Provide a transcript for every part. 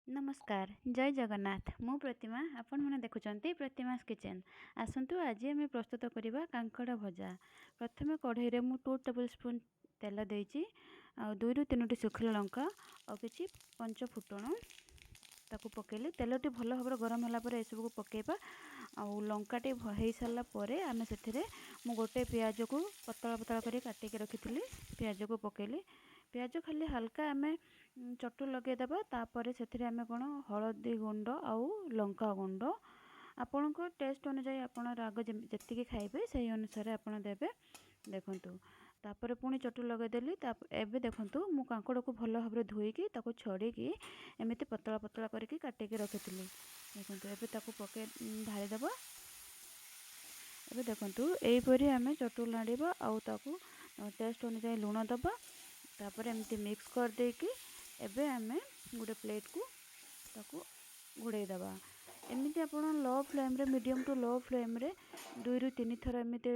ନମସ୍କାର, ଜୟ ଜଗନ୍ନାଥ। ମୁଁ ପ୍ରତିମା, ଆପଣମାନେ ଦେଖୁଛନ୍ତି ପ୍ରତିମାସ୍ କିଚେନ୍। ଆସନ୍ତୁ, ଆଜି ଆମେ ପ୍ରସ୍ତୁତ କରିବା କାଙ୍କଡ଼ ଭଜା। ପ୍ରଥମେ କଢ଼େଇରେ ମୁଁ 2 ଟେବୁଲ୍ ସ୍ପୁନ୍ ତେଲ ଦେଇଛି ଆଉ 2ରୁ 3ଟି ଶୁଖିଲା ଲଙ୍କା ଆଉ କିଛି ପଞ୍ଚ ଫୁଟଣ ତାକୁ ପକାଇଲି। ତେଲଟି ଭଲ ଭାବରେ ଗରମ ହେଲା ପରେ ଏସବୁକୁ ପକାଇବା ଆଉ ଲଙ୍କାଟି ହେଇସାରିଲା ପରେ ଆମେ ସେଥିରେ ମୁଁ ଗୋଟେ ପିଆଜକୁ ପତଳା ପତଳା କରି କାଟିକି ରଖିଥିଲି, ପିଆଜକୁ ପକାଇଲି। ପିଆଜ ଖାଲି ହାଲକା ଆମେ ଚଟୁ ଲଗାଇଦେବା। ତାପରେ ସେଥିରେ ଆମେ କ'ଣ ହଳଦୀ ଗୁଣ୍ଡ ଆଉ ଲଙ୍କା ଗୁଣ୍ଡ, ଆପଣଙ୍କ ଟେଷ୍ଟ ଅନୁଯାୟୀ, ଆପଣ ରାଗ ଯେତିକି ଖାଇବେ ସେଇ ଅନୁସାରେ ଆପଣ ଦେବେ। ଦେଖନ୍ତୁ, ତାପରେ ପୁଣି ଚଟୁ ଲଗାଇଦେଲି। ତା ଏବେ ଦେଖନ୍ତୁ, ମୁଁ କାଙ୍କଡ଼କୁ ଭଲ ଭାବରେ ଧୋଇକି ତାକୁ ଛଡ଼େଇକି ଏମିତି ପତଳା ପତଳା କରିକି କାଟିକି ରଖିଥିଲି। ଦେଖନ୍ତୁ, ଏବେ ତାକୁ ପକାଇ ଢାଳିଦେବା। ଏବେ ଦେଖନ୍ତୁ, ଏହିପରି ଆମେ ଚଟୁ ନାଡ଼ିବା ଆଉ ତାକୁ ଟେଷ୍ଟ ଅନୁଯାୟୀ ଲୁଣ ଦେବା। ତାପରେ ଏମିତି ମିକ୍ସ କରିଦେଇକି ଏବେ ଆମେ ଗୋଟେ ପ୍ଲେଟ୍କୁ ତାକୁ ଘୋଡ଼େଇ ଦେବା। ଏମିତି ଆପଣ ଲୋ ଫ୍ଲେମ୍ରେ, ମିଡ଼ିୟମ୍ ଟୁ ଲୋ ଫ୍ଲେମ୍ରେ 2ରୁ 3 ଥର ଏମିତି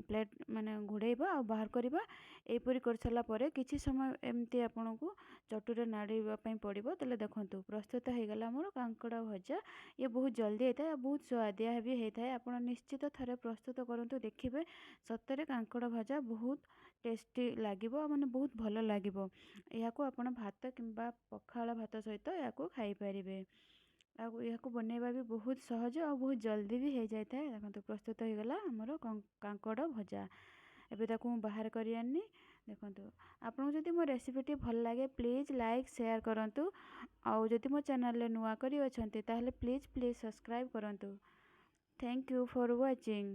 ପ୍ଲେଟ୍ ମାନେ ଘୋଡ଼େଇବା ଆଉ ବାହାର କରିବା। ଏହିପରି କରିସାରିଲା ପରେ କିଛି ସମୟ ଏମିତି ଆପଣଙ୍କୁ ଚଟୁରେ ନାଡ଼ିବା ପାଇଁ ପଡ଼ିବ। ତାହେଲେ ଦେଖନ୍ତୁ, ପ୍ରସ୍ତୁତ ହେଇଗଲା ଆମର କାଙ୍କଡ଼ ଭଜା। ଇଏ ବହୁତ ଜଲ୍ଦି ହେଇଥାଏ ଆଉ ବହୁତ ସୁଆଦିଆ ବି ହେଇଥାଏ। ଆପଣ ନିଶ୍ଚିତ ଥରେ ପ୍ରସ୍ତୁତ କରନ୍ତୁ, ଦେଖିବେ ସତରେ କାଙ୍କଡ଼ ଭଜା ବହୁତ ଟେଷ୍ଟି ଲାଗିବ, ମାନେ ବହୁତ ଭଲ ଲାଗିବ। ଏହାକୁ ଆପଣ ଭାତ କିମ୍ବା ପଖାଳ ଭାତ ସହିତ ଏହାକୁ ଖାଇପାରିବେ ଆଉ ଏହାକୁ ବନେଇବା ବି ବହୁତ ସହଜ ଆଉ ବହୁତ ଜଲ୍ଦି ବି ହେଇଯାଇଥାଏ। ଦେଖନ୍ତୁ, ପ୍ରସ୍ତୁତ ହେଇଗଲା ଆମର କାଙ୍କଡ଼ ଭଜା। ଏବେ ତାକୁ ମୁଁ ବାହାର କରି ଆଣିନି। ଦେଖନ୍ତୁ, ଆପଣଙ୍କୁ ଯଦି ମୋ ରେସିପିଟି ଭଲ ଲାଗେ, ପ୍ଲିଜ୍ ଲାଇକ୍ ସେୟାର କରନ୍ତୁ ଆଉ ଯଦି ମୋ ଚ୍ୟାନେଲରେ ନୂଆ କରି ଅଛନ୍ତି, ତାହେଲେ ପ୍ଲିଜ୍ ପ୍ଲିଜ୍ ସବସ୍କ୍ରାଇବ୍ କରନ୍ତୁ। Thank you for watching.